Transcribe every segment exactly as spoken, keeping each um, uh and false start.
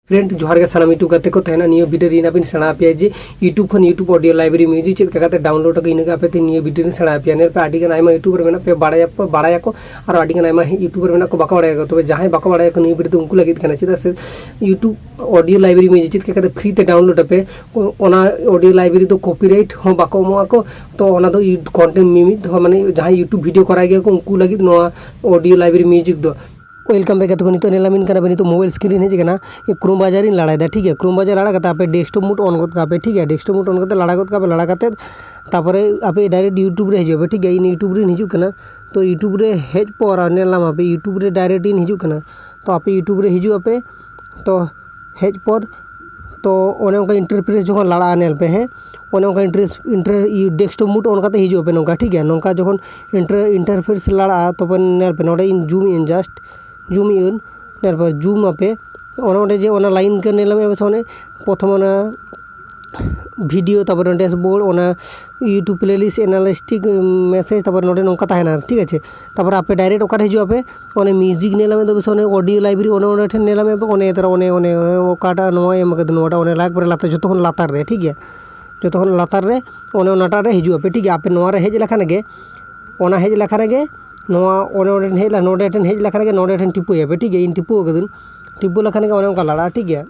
Friend, ᱡᱚᱦᱟᱨ ᱜᱮ ᱥᱟᱱᱟᱢ YouTube ᱜᱟᱛᱮ ᱠᱚ᱾ ᱛᱟᱦᱮᱱᱟ ᱱᱤᱭᱟᱹ ᱵᱷᱤᱰᱤᱭᱳ ᱨᱮ ᱤᱧ ᱟᱯᱮᱧ ᱥᱮᱬᱟ ᱟᱯᱮᱭᱟ ᱡᱮ YouTube ᱠᱷᱚᱱ YouTube audio library music ᱪᱮᱫ ᱞᱮᱠᱟ ᱠᱟᱛᱮ ᱰᱟᱣᱩᱱᱞᱳᱰ ᱟᱠᱚ, ᱤᱱᱟᱹᱜᱮ ᱟᱯᱮ ᱛᱮ ᱱᱤᱭᱟᱹ ᱵᱷᱤᱰᱤᱭᱳ ᱨᱮᱧ ᱥᱮᱬᱟ ᱟᱯᱮᱭᱟ᱾ ᱧᱮᱞ ᱯᱮ, ᱟᱹᱰᱤ ᱜᱟᱱ ᱟᱭᱢᱟ YouTuber ᱢᱮᱱᱟᱜ ᱯᱮᱭᱟ, ᱵᱟᱲᱟᱭᱟᱯᱮ, ᱵᱟᱲᱟᱭᱟᱠᱚ, ᱟᱨ ᱟᱹᱰᱤ ᱜᱟᱱ ᱟᱭᱢᱟ YouTuber ᱢᱮᱱᱟᱜ ᱠᱚ ᱵᱟᱠᱚ ᱵᱟᱲᱟᱭᱟᱠᱚ᱾ ᱛᱚᱵᱮ ᱡᱟᱦᱟᱸᱭ ᱵᱟᱠᱚ ᱵᱟᱲᱟᱭᱟᱠᱚ, ᱱᱤᱭᱟᱹ ᱵᱷᱤᱰᱤᱭᱳ ᱫᱚ ᱩᱱᱠᱩ ᱞᱟᱹᱜᱤᱫ ᱠᱟᱱᱟ᱾ ᱪᱮᱫᱟᱜ ᱥᱮ YouTube audio library music ᱪᱮᱫ ᱞᱮᱠᱟ ᱠᱟᱛᱮ ᱯᱷᱨᱤ ᱛᱮ ᱰᱟᱣᱩᱱᱞᱳᱰ ᱟᱯᱮ, ᱚ-, ᱚᱱᱟ audio library ᱫᱚ copyright ᱦᱚᱸ ᱵᱟᱠᱚ ᱮᱢᱚᱜ ᱟᱠᱚ᱾ ᱛᱚ ᱚᱱᱟ ᱫᱚ ᱤᱭᱩ-, content ᱢᱤᱢᱤᱫ ᱦᱚᱸ, ᱢᱟᱱᱮ ᱡᱟᱦᱟᱸᱭ YouTube ᱵᱷᱤᱰᱤᱭᱳ ᱠᱚᱨᱟᱣ ᱜᱮᱭᱟ ᱠᱚ, ᱩᱱᱠᱩ ᱞᱟᱹᱜᱤᱫ ᱱᱚᱣᱟ audio library music ᱫᱚ᱾ ᱳᱭᱮᱞᱠᱟᱢ ᱵᱮᱠ ᱜᱟᱛᱮ ᱠᱚ᱾ ᱱᱤᱛᱚᱜ ᱧᱮᱞ ᱟᱵᱤᱱ ᱠᱟᱱᱟ ᱵᱤᱱ, ᱱᱤᱛᱚᱜ ᱢᱳᱵᱟᱭᱤᱞ ᱥᱠᱨᱤᱱ ᱦᱮᱡ ᱟᱠᱟᱱᱟ, ᱠᱨᱳᱢ ᱵᱨᱟᱣᱡᱟᱨ ᱤᱧ ᱞᱟᱲᱟᱭᱮᱫᱟ, ᱴᱷᱤᱠ ᱜᱮᱭᱟ᱾ ᱠᱨᱳᱢ ᱵᱨᱟᱣᱡᱟᱨ ᱞᱟᱲᱟ ᱠᱟᱛᱮ ᱟᱯᱮ ᱰᱮᱥᱠᱴᱚᱯ ᱢᱳᱰ ᱚᱱ ᱜᱚᱫ ᱠᱟᱜ ᱯᱮ, ᱴᱷᱤᱠ ᱜᱮᱭᱟ᱾ ᱰᱮᱥᱠᱴᱚᱯ ᱢᱳᱰ ᱚᱱ ᱠᱟᱛᱮ ᱞᱟᱲᱟ ᱜᱚᱫ ᱠᱟᱜ ᱯᱮ, ᱞᱟᱲᱟ ᱠᱟᱛᱮ ᱛᱟᱯᱚᱨᱮ ᱟᱯᱮ ᱰᱟᱭᱨᱮᱠᱴ YouTube ᱨᱮ ᱦᱤᱡᱩᱜ ᱯᱮ, ᱴᱷᱤᱠ ᱜᱮᱭᱟ᱾ ᱤᱧ YouTube ᱨᱮᱧ ᱦᱤᱡᱩᱜ ᱠᱟᱱᱟ᱾ ᱛᱚ YouTube ᱨᱮ ᱦᱮᱡ ᱯᱚᱨ ᱟᱨ ᱧᱮᱞ ᱧᱟᱢ ᱟᱯᱮ, YouTube ᱨᱮ ᱰᱟᱭᱨᱮᱠᱴ ᱤᱧ ᱦᱤᱡᱩᱜ ᱠᱟᱱᱟ᱾ ᱛᱚ ᱟᱯᱮ YouTube ᱨᱮ ᱦᱤᱡᱩᱜ ᱟᱯᱮ, ᱛᱚ ᱦᱮᱡ ᱯᱚᱨ ᱛᱚ ᱚᱱᱮ ᱚᱱᱠᱟ ᱤᱱᱴᱟᱨᱯᱷᱮᱥ ᱡᱚᱠᱷᱚᱱ ᱞᱟᱲᱟᱜᱼᱟ, ᱧᱮᱞ ᱯᱮ, ᱦᱮᱸ, ᱚᱱᱮ ᱚᱱᱠᱟ ᱤᱱᱴᱟᱨᱮᱥ ᱤᱱᱴᱟᱨ ᱰᱮᱥᱠᱴᱚᱯ ᱢᱳᱰ ᱚᱱ ᱠᱟᱛᱮ ᱦᱤᱡᱩᱜ ᱟᱯᱮ ᱱᱚᱝᱠᱟ, ᱴᱷᱤᱠ ᱜᱮᱭᱟ᱾ ᱱᱚᱝᱠᱟ ᱡᱚᱠᱷᱚᱱ ᱤᱱᱴᱟᱨ ᱤᱱᱴᱟᱨᱯᱷᱮᱥ ᱞᱟᱲᱟᱜᱼᱟ, ᱛᱚᱵᱮ ᱧᱮᱞ ᱯᱮ, ᱱᱚᱰᱮ ᱤᱧ ᱡᱩᱢ ᱤᱧ, ᱡᱟᱥᱴ ᱡᱩᱢ ᱤᱧ, ᱧᱮᱞ ᱯᱮ, ᱡᱩᱢ ᱟᱯᱮ᱾ ᱚᱱᱮ ᱚᱸᱰᱮ ᱡᱮ ᱚᱱᱟ ᱞᱟᱭᱤᱱ ᱠᱚ ᱧᱮᱞ ᱧᱟᱢᱮᱫᱼᱟ ᱯᱮ ᱥᱮ, ᱚᱱᱮ ᱯᱨᱚᱛᱷᱚᱢ ᱚᱱᱟ ᱵᱷᱤᱰᱤᱭᱳ, ᱛᱟᱨᱯᱚᱨᱮ ᱰᱮᱥᱵᱳᱨᱰ, ᱚᱱᱟ YouTube playlist, analytic, message, ᱛᱟᱨᱯᱚᱨᱮ ᱱᱚᱰᱮ ᱱᱚᱝᱠᱟ ᱛᱟᱦᱮᱱᱟ, ᱴᱷᱤᱠ ᱟᱪᱷᱮ᱾ ᱛᱟᱨᱯᱚᱨᱮ ᱟᱯᱮ ᱰᱟᱭᱨᱮᱠᱴ ᱚᱠᱟᱨᱮ ᱦᱤᱡᱩᱜ ᱟᱯᱮ, ᱚᱱᱮ ᱢᱤᱣᱡᱤᱠ ᱧᱮᱞ ᱧᱟᱢᱮᱫ ᱫᱚ ᱯᱮ ᱥᱮ, ᱚᱱᱮ audio library, ᱚᱱᱮ ᱚᱸᱰᱮ ᱴᱷᱮᱱ ᱧᱮᱞ ᱧᱟᱢᱮᱫ ᱯᱮ, ᱚᱱᱮ ᱛᱟᱨᱟ ᱚᱱᱮ ᱚᱱᱮ ᱚᱱᱮ ᱚᱠᱟᱴᱟᱜ ᱱᱚᱣᱟ ᱮᱢ ᱟᱠᱟᱫᱟ, ᱱᱚᱣᱟᱴᱟᱜ ᱚᱱᱮ ᱞᱟᱠ ᱯᱚᱨᱮ ᱞᱟᱛᱟᱨ ᱡᱚᱛᱚ ᱠᱷᱚᱱ ᱞᱟᱛᱟᱨ ᱨᱮ, ᱴᱷᱤᱠ ᱜᱮᱭᱟ᱾ ᱡᱚᱛᱚ ᱠᱷᱚᱱ ᱞᱟᱛᱟᱨ ᱨᱮ ᱚᱱᱮ ᱚᱱᱟᱴᱟᱜ ᱨᱮ ᱦᱤᱡᱩᱜ ᱟᱯᱮ, ᱴᱷᱤᱠ ᱜᱮᱭᱟ᱾ ᱟᱯᱮ ᱱᱚᱣᱟ ᱨᱮ ᱦᱮᱡ ᱞᱮᱠᱷᱟᱱ ᱜᱮ, ᱚᱱᱟ ᱦᱮᱡ ᱞᱮᱠᱷᱟᱱ ᱨᱮᱜᱮ ᱱᱚᱣᱟ ᱚᱱᱮ ᱚᱸᱰᱮ ᱴᱷᱮᱱ ᱦᱮᱡ ᱞᱮ-, ᱱᱚᱰᱮ ᱴᱷᱮᱱ ᱦᱮᱡ ᱞᱮᱠᱷᱟᱱ ᱨᱮᱜᱮ ᱱᱚᱰᱮ ᱴᱷᱮᱱ ᱴᱤᱯᱟᱹᱭᱟᱯᱮ, ᱴᱷᱤᱠ ᱜᱮᱭᱟ᱾ ᱤᱧ ᱴᱤᱯᱟᱹ ᱟᱠᱟᱫᱟᱹᱧ, ᱴᱤᱯᱟᱹ ᱞᱮᱠᱷᱟᱱ ᱜᱮ ᱚᱱᱮ ᱚᱱᱠᱟ ᱞᱟᱲᱟᱜᱼᱟ, ᱴᱷᱤᱠ ᱜᱮᱭᱟ᱾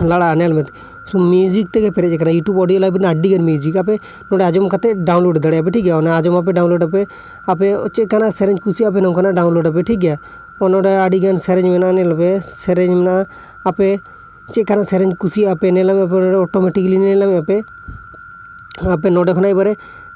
ᱞᱟᱲᱟᱜᱼᱟ, ᱧᱮᱞ ᱢᱮ, ᱥᱩ-, ᱢᱤᱣᱡᱤᱠ ᱛᱮᱜᱮ ᱯᱮᱨᱮᱡ ᱟᱠᱟᱱᱟ᱾ YouTube audio library ᱨᱮᱱᱟᱜ ᱟᱹᱰᱤ ᱜᱟᱱ ᱢᱤᱣᱡᱤᱠ ᱟᱯᱮ ᱱᱚᱰᱮ ᱟᱸᱡᱚᱢ ᱠᱟᱛᱮ ᱰᱟᱣᱩᱱᱞᱳᱰ ᱫᱟᱲᱮᱭᱟᱜᱼᱟ ᱯᱮ, ᱴᱷᱤᱠ ᱜᱮᱭᱟ᱾ ᱚᱱᱟ ᱟᱸᱡᱚᱢ ᱟᱯᱮ, ᱰᱟᱣᱩᱱᱞᱳᱰ ᱟᱯᱮ, ᱟᱯᱮ ᱪᱮᱫ ᱞᱮᱠᱟᱱᱟᱜ ᱥᱮᱨᱮᱧ ᱠᱩᱥᱤᱭᱟᱜᱼᱟ ᱯᱮ, ᱱᱚᱝᱠᱟᱱᱟᱜ ᱰᱟᱣᱩᱱᱞᱳᱰ ᱟᱯᱮ, ᱴᱷᱤᱠ ᱜᱮᱭᱟ᱾ ᱚᱱᱟ ᱱᱚᱰᱮ ᱟᱹᱰᱤ ᱜᱟᱱ ᱥᱮᱨᱮᱧ ᱢᱮᱱᱟᱜᱼᱟ, ᱧᱮᱞ ᱯᱮ, ᱥᱮᱨᱮᱧ ᱢᱮᱱᱟᱜᱼᱟ᱾ ᱟᱯᱮ ᱪᱮᱫ ᱞᱮᱠᱟᱱᱟᱜ ᱥᱮᱨᱮᱧ ᱠᱩᱥᱤᱭᱟᱜᱼᱟ ᱯᱮ, ᱧᱮᱞ ᱧᱟᱢᱮᱫ ᱯᱮ, ᱱᱚᱰᱮ ᱚᱴᱳᱢᱮᱴᱤᱠᱞᱤ ᱧᱮᱞ ᱧᱟᱢᱮᱫ ᱯᱮ᱾ ᱟᱯᱮ ᱱᱚᱰᱮ ᱠᱷᱚᱱᱟᱜ ᱮᱵᱟᱨᱮ,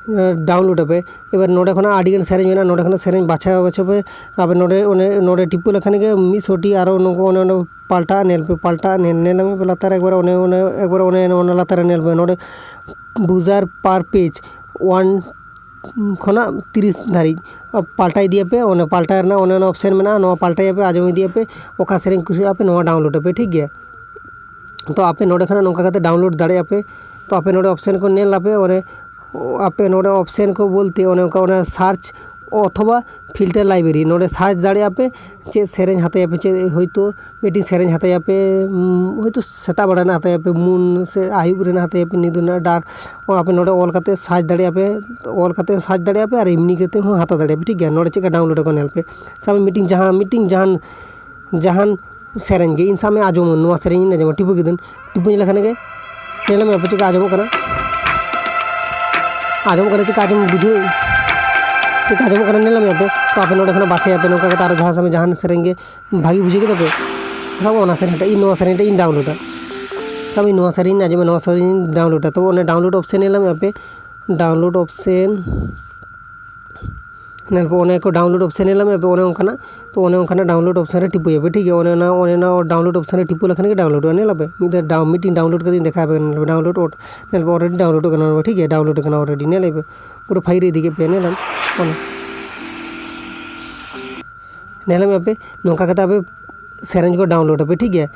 ᱮ, ᱰᱟᱣᱩᱱᱞᱳᱰ ᱟᱯᱮ᱾ ᱮᱵᱟᱨ ᱱᱚᱰᱮ ᱠᱷᱚᱱᱟᱜ ᱟᱹᱰᱤ ᱜᱟᱱ ᱥᱮᱨᱮᱧ ᱢᱮᱱᱟᱜᱼᱟ, ᱱᱚᱰᱮ ᱠᱷᱚᱱᱟᱜ ᱥᱮᱨᱮᱧ ᱵᱟᱪᱷᱟᱣ ᱵᱟᱪᱷᱟᱣ ᱯᱮ᱾ ᱟᱯᱮ ᱱᱚᱰᱮ ᱚᱱᱮ, ᱱᱚᱰᱮ ᱴᱤᱯᱟᱹ ᱞᱮᱠᱷᱟᱱ ᱜᱮ ᱢᱤᱫ ᱥᱚᱴᱤ ᱟᱨᱚ ᱱᱚᱝᱠᱟ ᱚᱱᱮ, ᱚᱱᱮ ᱯᱟᱞᱴᱟᱜᱼᱟ, ᱧᱮᱞ ᱯᱮ, ᱯᱟᱞᱴᱟᱜᱼᱟ, ᱧᱮᱞ, ᱧᱮᱞ ᱧᱟᱢ ᱯᱮ ᱞᱟᱛᱟᱨ ᱨᱮ ᱮᱠᱵᱟᱨ ᱚᱱᱮ, ᱚᱱᱮ ᱮᱠᱵᱟᱨ ᱚᱱᱮ ᱚᱱᱟ ᱞᱟᱛᱟᱨ ᱨᱮ ᱧᱮᱞ ᱯᱮ, ᱱᱚᱰᱮ ᱵᱩᱡᱟᱨ ᱯᱟᱨ ᱯᱮᱡᱽ ᱚᱣᱟᱱ ᱠᱷᱚᱱᱟᱜ ᱛᱤᱨᱤᱥ ᱫᱷᱟᱹᱨᱤᱡ ᱯᱟᱞᱴᱟᱣ ᱤᱫᱤᱭᱟᱯᱮ᱾ ᱚᱱᱮ ᱯᱟᱞᱴᱟᱣ ᱨᱮᱱᱟᱜ ᱚᱱᱮ ᱚᱱᱟ ᱚᱯᱥᱮᱱ ᱢᱮᱱᱟᱜᱼᱟ, ᱱᱚᱣᱟ ᱯᱟᱞᱴᱟᱣ ᱟᱯᱮ, ᱟᱸᱡᱚᱢ ᱤᱫᱤᱭᱟᱯᱮ, ᱚᱠᱟ ᱥᱮᱨᱮᱧ ᱠᱩᱥᱤᱭᱟᱜᱼᱟ ᱯᱮ, ᱱᱚᱣᱟ ᱰᱟᱣᱩᱱᱞᱳᱰ ᱟᱯᱮ, ᱴᱷᱤᱠ ᱜᱮᱭᱟ᱾ ᱛᱚ ᱟᱯᱮ ᱱᱚᱰᱮ ᱠᱷᱚᱱᱟᱜ ᱱᱚᱝᱠᱟ ᱠᱟᱛᱮ ᱰᱟᱣᱩᱱᱞᱳᱰ ᱫᱟᱲᱮᱭᱟᱜᱼᱟ ᱯᱮ᱾ ᱛᱚ ᱟᱯᱮ ᱱᱚᱰᱮ ᱚᱯᱥᱮᱱ ᱠᱚ ᱧᱮᱞ ᱟᱯᱮ, ᱚᱱᱮ ᱟᱯᱮ ᱱᱚᱰᱮ ᱚᱯᱥᱮᱱ ᱠᱚ ᱵᱚᱞᱛᱮ ᱚᱱᱮ ᱚᱱᱠᱟ ᱚᱱᱟ ᱥᱟᱨᱪ ᱚᱛᱷᱚᱵᱟ ᱯᱷᱤᱞᱴᱟᱨ ᱞᱟᱭᱵᱨᱮᱨᱤ, ᱱᱚᱰᱮ ᱥᱟᱨᱪ ᱫᱟᱲᱮᱭᱟᱜᱼᱟ ᱯᱮ ᱪᱮᱫ ᱥᱮᱨᱮᱧ ᱦᱟᱛᱟᱭᱟᱯᱮ, ᱪᱮᱫ ᱦᱳᱭᱛᱳ ᱢᱤᱫᱴᱤᱡ ᱥᱮᱨᱮᱧ ᱦᱟᱛᱟᱭᱟᱯᱮ, ᱩᱢ, ᱦᱳᱭᱛᱳ ᱥᱮᱛᱟᱜ ᱵᱮᱲᱟ ᱨᱮᱱᱟᱜ ᱦᱟᱛᱟᱭᱟᱯᱮ, ᱢᱩᱱ ᱥᱮ ᱟᱹᱭᱩᱵ ᱨᱮᱱᱟᱜ ᱦᱟᱛᱟᱭᱟᱯᱮ, ᱧᱤᱫᱟᱹ ᱨᱮᱱᱟᱜ ᱰᱟᱨ, ᱚᱱᱟ ᱟᱯᱮ ᱱᱚᱰᱮ ᱚᱞ ᱠᱟᱛᱮ ᱥᱟᱨᱪ ᱫᱟᱲᱮᱭᱟᱜᱼᱟ ᱯᱮ, ᱚᱞ ᱠᱟᱛᱮ ᱥᱟᱨᱪ ᱫᱟᱲᱮᱭᱟᱜᱼᱟ ᱯᱮ ᱟᱨ ᱮᱢᱱᱤ ᱠᱟᱛᱮ ᱦᱚᱸ ᱦᱟᱛᱟᱣ ᱫᱟᱲᱮᱭᱟᱜᱼᱟ ᱯᱮ, ᱴᱷᱤᱠ ᱜᱮᱭᱟ᱾ ᱱᱚᱰᱮ ᱪᱮᱫ ᱞᱮᱠᱟ ᱰᱟᱣᱩᱱᱞᱳᱰ ᱟᱠᱚ ᱧᱮᱞ ᱯᱮ, ᱥᱟᱵ ᱢᱮ ᱢᱤᱫᱴᱤᱡ ᱡᱟᱦᱟᱸ, ᱢᱤᱫᱴᱤᱡ ᱡᱟᱦᱟᱱ, ᱡᱟᱦᱟᱱ ᱥᱮᱨᱮᱧ ᱜᱮ ᱤᱧ ᱥᱟᱵ ᱢᱮ ᱟᱸᱡᱚᱢ, ᱱᱚᱣᱟ ᱥᱮᱨᱮᱧ ᱤᱧ ᱟᱸᱡᱚᱢᱟ, ᱴᱤᱯᱟᱹ ᱠᱤᱫᱟᱹᱧ, ᱴᱤᱯᱟᱹ ᱧᱮᱞ ᱞᱮᱠᱷᱟᱱ ᱜᱮ ᱧᱮᱞ ᱢᱮ ᱟᱯᱮ ᱪᱮᱫ ᱞᱮᱠᱟ ᱟᱸᱡᱚᱢᱚᱜ ᱠᱟᱱᱟ, ᱟᱸᱡᱚᱢᱚᱜ ᱠᱟᱱᱟ, ᱪᱮᱫ ᱞᱮᱠᱟ ᱟᱸᱡᱚᱢ ᱵᱩᱡᱷᱟᱹᱣ, ᱪᱮᱫ ᱞᱮᱠᱟ ᱟᱸᱡᱚᱢᱚᱜ ᱠᱟᱱᱟ ᱧᱮᱞ ᱢᱮ ᱟᱯᱮ᱾ ᱛᱚ ᱟᱯᱮ ᱱᱚᱰᱮ ᱠᱷᱚᱱᱟᱜ ᱵᱟᱪᱷᱟᱭᱟᱯᱮ ᱱᱚᱝᱠᱟ ᱠᱟᱛᱮ ᱟᱨᱚ ᱡᱟᱦᱟᱸ ᱥᱟᱵ ᱢᱮ ᱡᱟᱦᱟᱱ ᱥᱮᱨᱮᱧ ᱜᱮ ᱵᱷᱟᱜᱮ ᱵᱩᱡᱷᱟᱹᱣ ᱠᱮᱫᱟ ᱯᱮ, ᱥᱟᱵ ᱢᱮ ᱚᱱᱟ ᱥᱮᱨᱮᱧ ᱴᱟᱜ ᱤᱧ, ᱱᱚᱣᱟ ᱥᱮᱨᱮᱧ ᱴᱟᱜ ᱤᱧ ᱰᱟᱣᱩᱱᱞᱳᱰᱟ, ᱥᱟᱵ ᱢᱮ ᱱᱚᱣᱟ ᱥᱮᱨᱮᱧ ᱤᱧ ᱟᱸᱡᱚᱢᱟ, ᱱᱚᱣᱟ ᱥᱮᱨᱮᱧ ᱤᱧ ᱰᱟᱣᱩᱱᱞᱳᱰᱟ, ᱛᱚ ᱚᱱᱟ ᱰᱟᱣᱩᱱᱞᱳᱰ ᱚᱯᱥᱮᱱ ᱧᱮᱞ ᱢᱮ ᱟᱯᱮ, ᱰᱟᱣᱩᱱᱞᱳᱰ ᱚᱯᱥᱮᱱ ᱧᱮᱞ ᱯᱮ, ᱚᱱᱮ ᱠᱚ ᱰᱟᱣᱩᱱᱞᱳᱰ ᱚᱯᱥᱮᱱ ᱧᱮᱞ ᱢᱮ ᱟᱯᱮ, ᱚᱱᱮ ᱚᱱᱠᱟᱱᱟᱜ, ᱛᱚ ᱚᱱᱮ ᱚᱱᱠᱟᱱᱟᱜ ᱰᱟᱣᱩᱱᱞᱳᱰ ᱚᱯᱥᱮᱱ ᱨᱮ ᱴᱤᱯᱟᱹᱭᱟᱯᱮ, ᱴᱷᱤᱠ ᱜᱮᱭᱟ᱾ ᱚᱱᱮ ᱚᱱᱟ, ᱚᱱᱮ ᱚᱱᱟ ᱰᱟᱣᱩᱱᱞᱳᱰ ᱚᱯᱥᱮᱱ ᱨᱮ ᱴᱤᱯᱟᱹ ᱞᱮᱠᱷᱟᱱ ᱜᱮ ᱰᱟᱣᱩᱱᱞᱳᱰᱚᱜᱼᱟ᱾ ᱧᱮᱞ ᱟᱯᱮ ᱢᱤᱫ ᱫᱷᱟᱣ ᱰᱟᱣ-, ᱢᱤᱫᱴᱤᱱ ᱰᱟᱣᱩᱱᱞᱳᱰ ᱠᱟᱛᱮ ᱤᱧ ᱫᱮᱠᱷᱟᱣ ᱟᱯᱮ ᱠᱟᱱᱟ, ᱧᱮᱞ ᱟᱯᱮ ᱰᱟᱣᱩᱱᱞᱳᱰ ᱚᱴ-, ᱧᱮᱞ ᱯᱮ ᱚᱞᱨᱮᱰᱤ ᱰᱟᱣᱩᱱᱞᱳᱰᱚᱜ ᱠᱟᱱᱟ ᱱᱚᱰᱮ, ᱴᱷᱤᱠ ᱜᱮᱭᱟ, ᱰᱟᱣᱩᱱᱞᱳᱰ ᱟᱠᱟᱱᱟ ᱚᱞᱨᱮᱰᱤ, ᱧᱮᱞ ᱟᱯᱮ ᱯᱩᱨᱟᱹ ᱯᱷᱟᱭᱤᱞ ᱨᱮ ᱤᱫᱤ ᱠᱮᱫ ᱯᱮᱭᱟ, ᱧᱮᱞ ᱟᱢ ᱚᱱᱟ᱾ ᱧᱮᱞ ᱟᱯᱮ ᱱᱚᱝᱠᱟ ᱠᱟᱛᱮ ᱟᱯᱮ ᱥᱮᱨᱮᱧ ᱠᱚ ᱰᱟᱣᱩᱱᱞᱳᱰ ᱟᱯᱮ, ᱴᱷᱤᱠ ᱜᱮᱭᱟ᱾